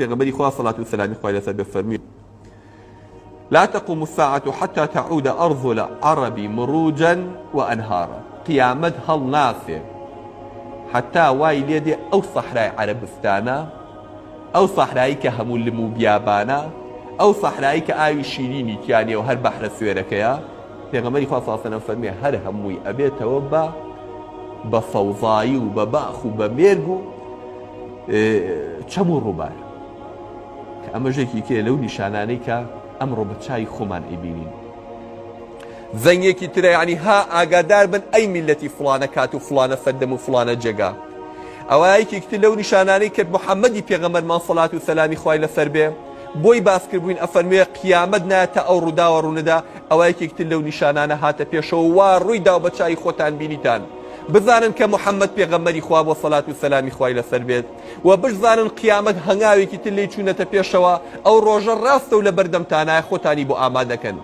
پێغەمبەری خوا سەڵات و سەلامی خوای لەسەر بێ فەرمووی لا تقوم الساعة حتى تعود أرض العرب مروجا وأنهارا قیامەت هەڵناسێ حتا وای لێ دێ ئەو سەحرای عەرەبستانە ئەو سەحرایی کە هەموو لم و بیابانە ئەو سەحرایی کە ئاوی شیرینی تیا نیە و هەر بەحرە سوێرەکەیە پێغەمبەری خوا صلی الله علیه و فەرمی هەر هەمووی ئەبێتەوە بە بە سەوزایی و بە باخ و بە مێرگ و چەم و ڕووبار کە ئەمەش یەکێکیە لەو نیشانانەی کە ئەمڕۆ بە چاوی خۆمان ئەیبینین. زەنگێکی ترە یعنی ها ئاگادار بن ئەی میلەتی فڵانە کات و فڵانە سەردەم و فڵانە جێگا. ئەوە یەکێکی تر لەو نیشانانەی کە محەممەدی پێغەمبەرمان سەلات و سەلامی خوای لەسەر بێ بۆی باس کردبووین ئەفەرموێ قیامەت نایەت تا ئەو ڕووداوە ڕوونەدا ئەوە یەکێکی تر لەو نیشانانە هاتە پێشەوە وا ڕووی دا و بە چاوی خۆتان بینیتان بزانن کە محەممەد پێغەمبەری خوا بۆ سەلات و سەلامی خوای لەسەر بێت وە بشزانن قیامەت هەنگاوێکی تر لێی چوونەتە پێشەوە، ئەو ڕۆژە ڕاستە و لەبەردەمتانایە خۆتانی بۆ ئامادەکەن.